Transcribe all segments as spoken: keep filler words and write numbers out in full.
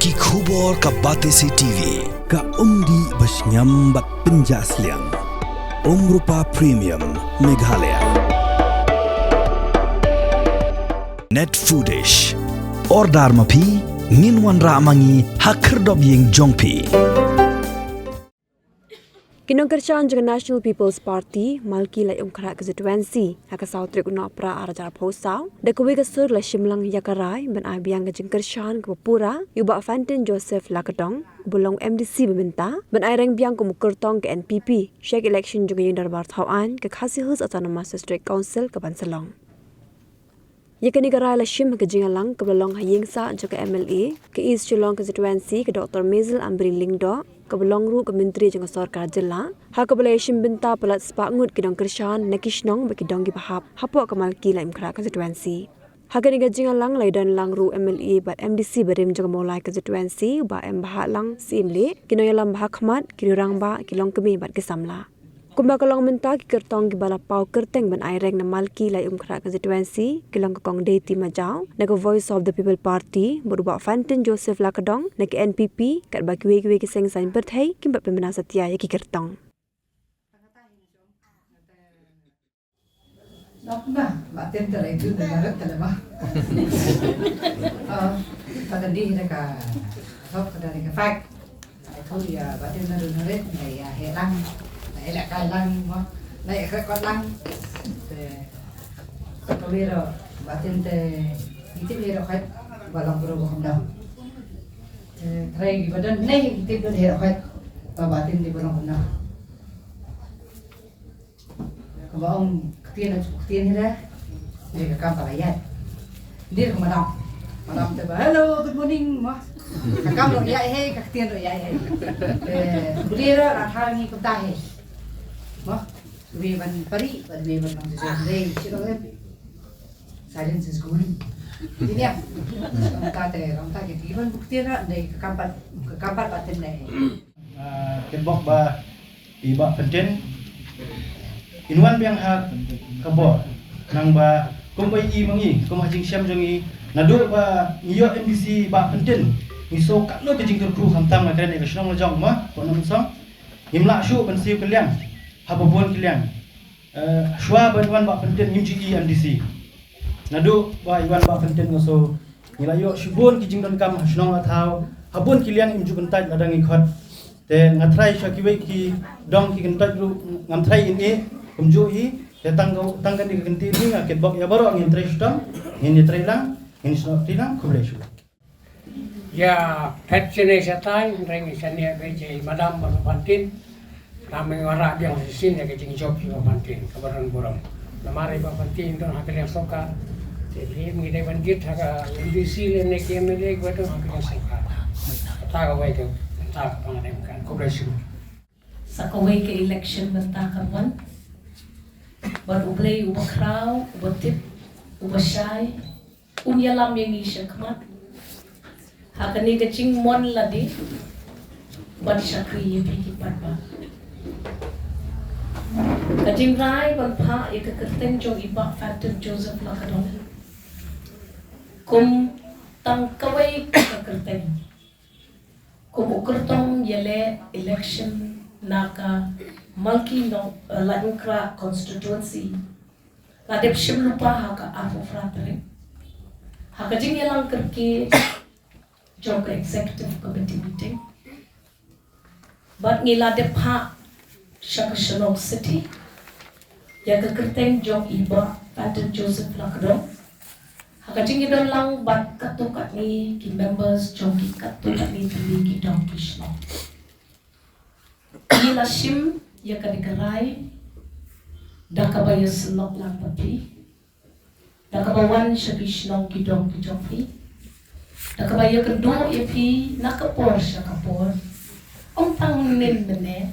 Ki khubor ka Batesi T V, ka umdih ba shngiam bad pynjah sliang. Umrupa Premium, Meghalaya. Net Foodish. Order ma phi, ngin wanrah ma ngi ha khyrdop ïing jong phi. Ki nongkyrshan jong ka National People's Party, Malki Laitumkhrah Constituency, ha ka saw tarik u Nohprah arhajar arphew saw, da kawei ka sur la shim lang ïa ka rai ban ai biang ka jingkyrshan kaba pura ïa u Bah Fantin Joseph Lakadong, uba long M D C ba mynta, ban ai reng biang kum u kyrtong ka N P P sha ka election jong ka Ïing Dorbar Thaw Aiñ ka Khasi Hills Autonomous District Council kaban sa long. Ïa kane ka rai la shim ha ka jingïalang kaba la long ha ïingsah jong ka M L A ka East Shillong Constituency, ka Doctor Maisel Ampareen Lyngdoh, kaba long ruh ka Myntri jong ka Sorkar Jylla, ha kaba la ïashim bynta palat spah ngut ki nongkyrshan na ki shnong bad ki dong kiba hap hapoh ka Malki Laitumkhrah Constituency. Ha kane ka jingïalang la ïadon lang ruh M L A bad M D C barim jong ka Mawlai Constituency, u Bah M Bahaklang Syiemlieh, ki nongïalam ba ha khmat, ki rangbah, ki longkmie bad ki samla. Kumba ka long mynta, ki kyrtong kiba la paw kyrteng ban ai reng na Malki Laitumkhrah Constituency ki long ka Kong Deiti Majaw na ka Voice of the People Party bad u Bah Fantin Joseph Lakadong na ka N P P, katba kiwei kiwei ki seng saiñ pyrthei kim pat pynbna satia ïa ki kyrtong. Dok ba, ba tin te lai tu te la ret te la ba. Oh, ta ka dih da ka, sok ka da ka fak. Ai tu ïa ba tin na dun ret, na ïa he lang, na ïa ka lang mo, na ïa ka kot lang. Te, ka wiro, ba tin te, iti wiro khat, ba long bro ba kham dam. Te, trai ba don, nei iti don he khat, ba ba tin di ba long kham dam. Kaba ong ktien, ktien hi re. Dei ka kam ka la ïaid. Dei ka madam. Madam te ba, "Hello, good morning," mo. Ka kam ruh ïaid hi, ka ktien ruh ïaid hi. Eh, bri ruh la thar ngi kumta hi. Mo. Dei ban pari, dei ban nang dei, dei, shi ruh, eh. Silence is golden. Dei ïa. Ong ka te, ong ka te, dei ban buk ktien ruh, dei ka kam pat, ka kam pat ba tin dei. Ah, ken bok ba i Bah Pyntin in wan biang ha ka bor. Nang ba kum ba i ma ngi, kum ha jingshem jong ngi, naduh ba ngi ïoh M D C Bah Pyntin, ngi sngew katno ka jingkyrkhu khamtam nga kren ïa ka shnong la jong ma, ko nang song. Ngim lah shuh ban siew kylliang ha ba bun kylliang. Eh, shuwa ban wan Bah Pyntin ngim ju i M D C. Naduh ba i wan Bah Pyntin nga sngew ngi la ïoh shibun ki jingdonkam ha shnong ha thaw, ha bun kylliang im ju kyntait lada ngi khot. Te nga trai sha kiwei ki dong ki kyntait ruh ngam trai in eh kumjuh hi. Te tang ka, tang kane ka kyntait hi nga kitbok ïa baroh ngin trai shitom, ngin ïa trai lang, ngin shnong trai lang, khublei shibun. Ïa phet jingïaseng shatai, reng ïaseng ïa ka jingïamadam bad Bah Pyntin. Tang ba ngi wanrah biang shisien ïa ka jingjop jong Bah Pyntin kaba don burom. Namar i Bah Pyntin don ha ka liang sorkar. Te ngi dei ban kit ha ka M D C lane ka M L A kaba don ha ka liang sorkar. Kata kawei ka, kata ka pang dem kan. Khublei shibun. Sa kawei ka election mynta ka wan. Bad U Blei uba khraw, uba tip, uba shai, un ïalam ïa ngi shakhmat ha kane ka jingmon lade ban shakri ïa phi ki paidbah. Ka jingrai ban phah ïa ka kyrteng jong i Bah Phantom Joseph Lakadong kum tang kawei ka kyrteng. Kum u kyrtong ïaleh election na ka Malki Nong, eh, Laitumkhrah constituency. La dep shim lypa ha ka arphew phra tarik ha ka jingïalang kyrkieh jong ka executive committee meeting. Bad ngi la dep phah sha ka Shillong City ïa ka kyrteng jong i Bah Phantom Joseph Lakadong ha ka jingïadon lang bad katto katne ki members jong ki katto katne tylli ki dong ki shnong. Ngi la shim ïa kane ka rai da kaba ïasyllok lang bad phi, da kaba wan sha ki shnong ki dong ki jong phi, da kaba ïakynduh ïa phi na ka por sha ka por. Ym tang mynnin mynne,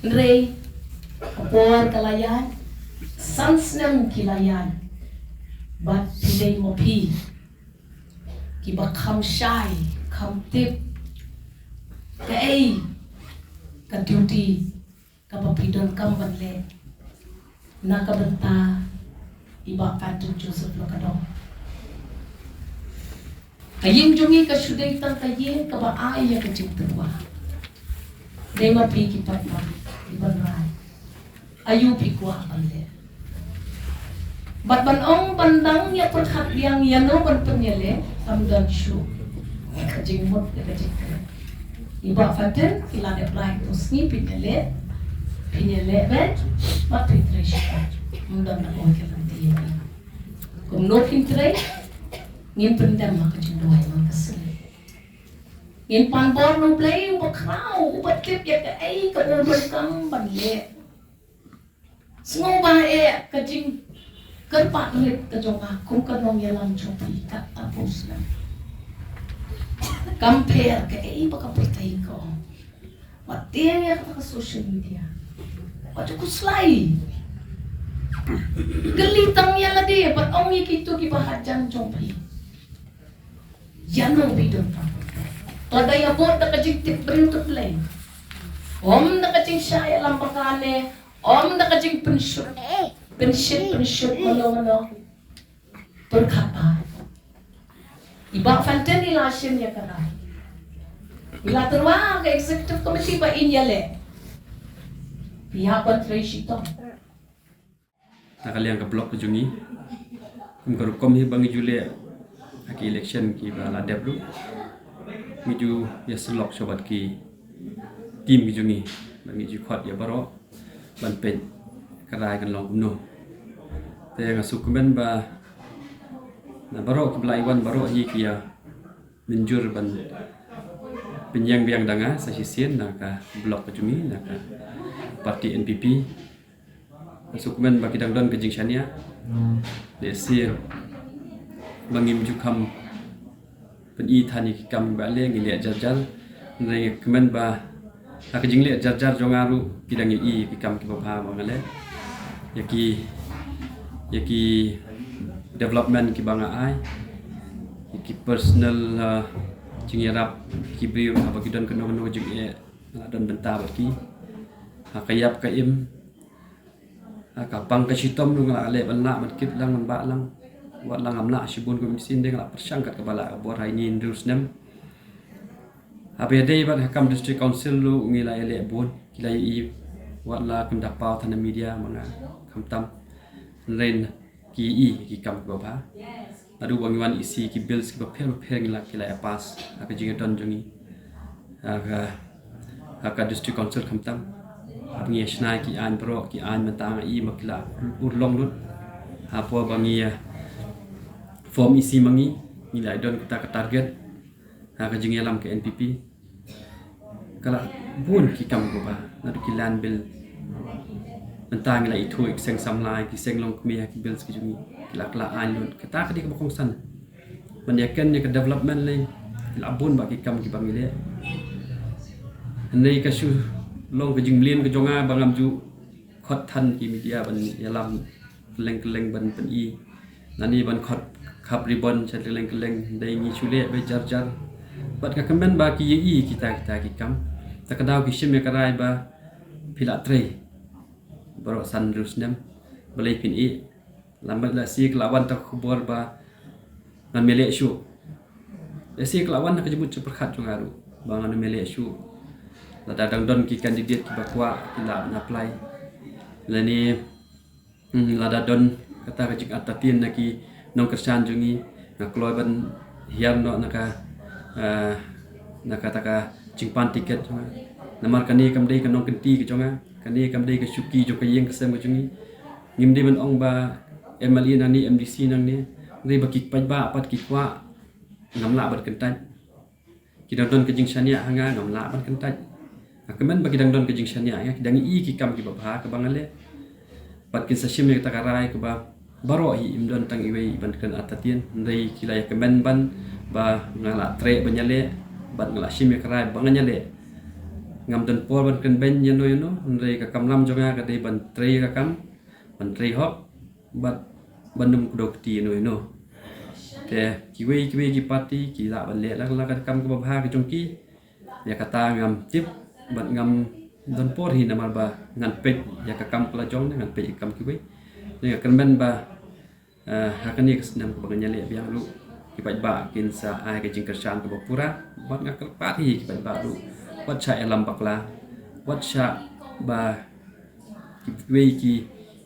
hynrei ka por ka la ïaid, san snem ki la ïaid, bad phi dei ma phi kiba kham shai, kham tip kaei ka duty kaba phi donkam ban leh na ka bynta i Bah Phantom Joseph Lakadong. Ka ïing jong ngi ka shu dei tang ka ïing kaba ai ïa ka jingtyrwa. Dei ma phi ki paidbah, ki ban rai. Aïu phi kwah ban leh. Bad ban ong ban dang ïa pyrkhat biang ïa no ban pynïaleh, kam don shuh ka jingmut ïa ka jingkren. I Bah Faten, i la dep rai tu sngi pynïaleh, pynïaleh bad, bad pyntrei shuh. Ym don na ong ki lynti ïa phi. Kumno pyntrei, ngin pyndem ha ka jingduwai man ka sngi. Ngin pan bor na U Blei uba khraw, uba tip ïa kaei kaba u donkam ban leh. Sngewbha eh ka jingkyrpad rit ka jong nga kum ka nongïalam jong phi kata pus na. Kam pher kaei ba ka pyrthei ka ong. Wat tieng ïa kata ka social media. Wat ju khuslai. Kylli tang ïa lade, bad ong ïa kito kiba hajan jong phi. Ïa no phi don tam. To da ïa bud da ka jingtip briew tip lei. Ym da ka jingshah ïalam baka ne, ym da ka jingpynshut, pynshit, pynshut, mano, mano. Pyrkhat bha. I Bah Faten i la shim ïa ka rai. I la tyrwa ka executive committee ba in ïaleh. Phi hap ban trei shitom. Na ka liang ka block ka jong ngi. Kum ka rukom hi ba ngi ju leh ha ki election kiba la dep ruh. Ngi ju ïasyllok sha bad ki team ki jong ngi. Ba ngi ju khot ïa baroh ban peit ka rai kan long kumno. Te nga sngewkmen ba na baroh kiba la ïa wan baroh hi ki ïa mynjur ban pynïeng biang da nga sa shisien na ka block ka jong ngi na ka party N P P. Nga sngewkmen ba ki dang don ka jingshaniah. Lehse ba ngim ju kham pyni than ïa ki kam ba leh ngi leh jar jar. Hynrei nga kmen ba ha ka jingleh jar jar jong nga ruh ki dang ïohi ïa ki kam kiba bha ba nga leh. Ïa ki, ïa ki development kiba nga ai. Ïa ki personal, uh, jingïarap ki briew haba ki don kano kano jingeh nga la don bynta bad ki. Ha ka ïap ka im. Ha ka pang ka shitom ruh nga la leh ban lah ban kit lang ban bah lang. Wat la ngam lah shibun kum shisien de nga la pyrshang kat kaba lah ka bor ha ine hynriew snem. Haba ïadei bad ha kam District Council ruh ngi la ïaleh bun ki la ïohi. Wat la kynda paw than na media ma nga khamtam. Hynrei ki ïohi ki kam kiba bha. Naduh ba ngi wan isi ki bills kiba pher ba pher ngi la, ki la ïa pass ha ka jingïadon jong ngi ha ka, ha ka District Council khamtam. Haba ngi ïa shna ki aiñ baroh, ki aiñ mynta nga i ba ki la urlong lut. Hapoh ba ngi ïa form isi ma ngi, ngi la don kata ka target ha ka jingïalam ka N P P. Ka la bun ki kam kiba bha, naduh ki land bill. Mynta ngi la ithuh ïa ki seng samla, ki seng longkmie ha ki bills ki jong ngi. Ki la kylla aiñ lut. Kata ka dei kaba kongsan. Ban ïa ken ïa ka development lei, ki la bun bah ki kam kiba ngi leh. Hynrei ka shu long ka jingmlien ka jong nga ba ngam ju khot than ki media ban ïalam kylleng kylleng ban pyni. Lane ban khot khap ribbon sha kylleng kylleng, hynrei ngi shu leh beit jar jar. Bad nga kmen ba ki ïohi kita kita ki kam. Ta ka daw ki shim ïa ka rai ba phi la trei baroh san hynriew snem. Balei phin ïeh? Lada lehse ka la wan ta ka khubor ba ngan ym ïaleh shuh. Lehse ka la wan ha ka jingmut jingpyrkhat jong nga ruh ba ngan ym ïaleh shuh. Lada dang don ki candidate kiba kwah ki lah ban apply. Lane, hmm, lada don kata ka jingartatien na ki nongkyrshan jong ngi, nga kloi ban hiar noh na ka, ah, na kata ka jingpan tiket jong nga. Namar kane kam dei ka nongkynti ka jong nga, kane kam dei ka shuki jong ka ïing ka sem ka jong ngi. Ngim dei ban ong ba M L A nangne, M D C nangne, hynrei ba ki paidbah pat ki kwah, ngam lah ban kyntait. Ki dang don ka jingshaniah ha nga, ngam lah ban kyntait. Nga kmen ba ki dang don ka jingshaniah ha nga, ki dang ïohi ki kam kiba bha kaba nga leh. Bad kin sa shim ïa kata ka rai kaba baroh hi, ym don tang iwei i ban kren artatien, hynrei ki la ïa kmen ban ba nga la treh ban ïaleh bad nga la shim ïa ka rai ba ngan ïaleh. Ngam don por ban kren beiñ ïano ïano, hynrei ka kamram jong nga ka dei ban trei ka kam, ban trei hok, bad ban ym kdew kti ïano ïano. Te kiwei kiwei ki party ki lah ban leh la ka kam kaba bha ka jong ki. Ïa kata ngam tip bad ngam don por hi namar ba ngan peit ïa ka kam ka la jong ne ngan peit ïa ka kam kiwei. Te nga kyrmen ba, eh, ha kane ka snem kaba ngan ïaleh biang ruh, Ki paidbah kin sa ai ka jingkyrshan kaba pura, bad nga kyrpad hi ki paidbah ruh, wat shah ïalam bakla, wat shah ba kiwei ki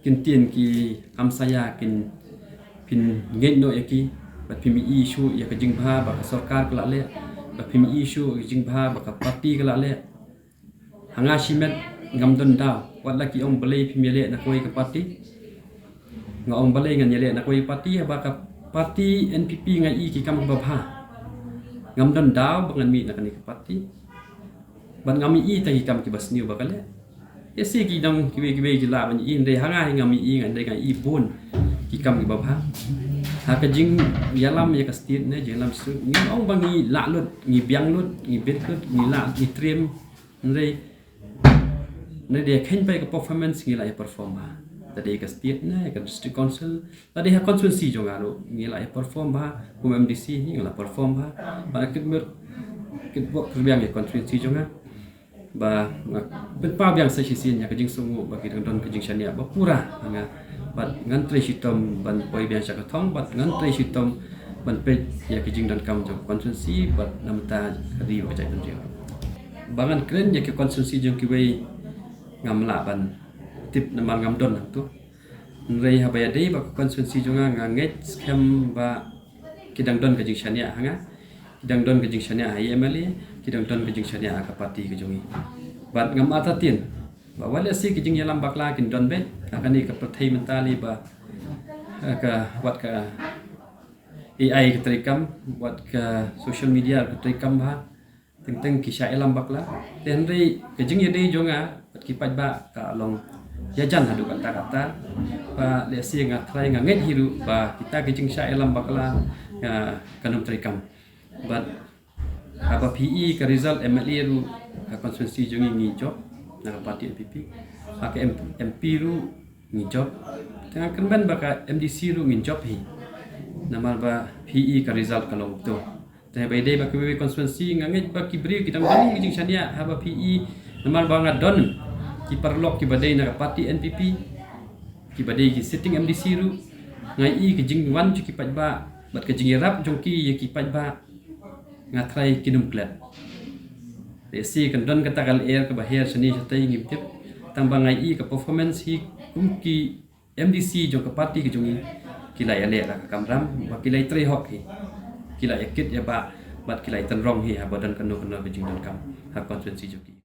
kyntien ki hamsaia kin pynngeit noh ïa ki, bad phim ïohi shuh ïa ka jingbha ba ka sorkar ka la leh, bad phim ïohi shuh ïa ka jingbha ba ka party ka la leh. Ha nga shimet ngam don daw, wat la ki ong balei phim ïaleh na kawei ka party. Nga ong balei ngan ïaleh na kawei ka party, haba ka party N P P nga ïohi ki kam kiba bha. Ngam don daw ba ngan mih na kane ka party. Bad ngam ïohi tang ki kam kiba sniew ba ka leh. Ïa shi ki dang kiwei kiwei ki lah ban ïohi, hynrei ha nga hi ngam ïohi, nga hynrei nga ïohi bun ki kam kiba bha. Ha ka jingïalam ïa ka state ne, jingïalam state, ngi ong ba ngi lah lut, ngi biang lut, ngi bit lut, ngi lah, ngi trim. Hynrei, hynrei dei kheiñ pat ka performance ngi lah ïa perform bha. Lada dei ka state ne, ka district council, lada dei ha constituency jong nga ruh ngi lah ïa perform bha, kum M D C hi nga lah perform bha. Bad nga kit mir, kit bok kyrbiang ïa constituency jong nga. Ba nga pynpaw biang sa shisien ïa ka jingsngew ba ki dang don ka jingshaniah ba pura ha nga. Bad ngan trei shitom ban poi biang sha ka thong, bad ngan trei shitom ban peit ïa ka jingdonkam jong ka constituency, bad na bynta ka ri bad ka jaitbynriew. Ba ngan kren ïa ka constituency jong kiwei ngam lah ban tip namar ngam don hangto. Hynrei haba ïadei bad ka constituency jong nga, nga ngeit skhem ba ki dang don ka jingshaniah ha nga, ki dang don ka jingshaniah ha i M L A, ki dang don ka jingshaniah ha ka party ka jong i. Bad ngam artatien ba wat la shi ka jingïalam bakla kin don beit ha kane ka pyrthei mynta lei ba, eh, ka, wat ka A I ka treikam, wat ka social media ka treikam bha. Teng teng ki shah ïalam bakla. Te hynrei ka jingïadei jong nga bad ki paidbah ka long ïajan haduh katta katta. Ba lehse nga trai, nga ngeit hi ruh ba kita ki jingshah ïalam bakla nga kan ym treikam. Bad haba phi i ka result M L A ruh, ha constituency jong ngi ngi jop na ka party N P P. Ha ka M-, M P ruh ngi jop. Te nga kyrmen ba ka M D C ruh ngi jop hi. Namar ba phi i ka result ka long to. Te haba ïadei bad kiwei constituency nga ngeit ba ki briew ki dang don ki jingshaniah haba phi i, namar ba nga don ki paralok kiba dei na ka party N P P, kiba dei ki sitting M D C ruh. Nga i ka jingwan jong ki paidbah bad ka jingïarap jong ki ïa ki paidbah, nga trai kin ym klet. Lehse kan don kata ka lyer kaba her shane shatei ngim tip. Tang ba nga i ka performance hi kum ki M D C jong ka party ka jong i, ki la ïaleh la ka kamram, ba ki la ïatrei hok hi, ki la ïakit ïabah, bad ki la ïatynrong hi haba don kano kano ka jingdonkam ha constituency jong ki.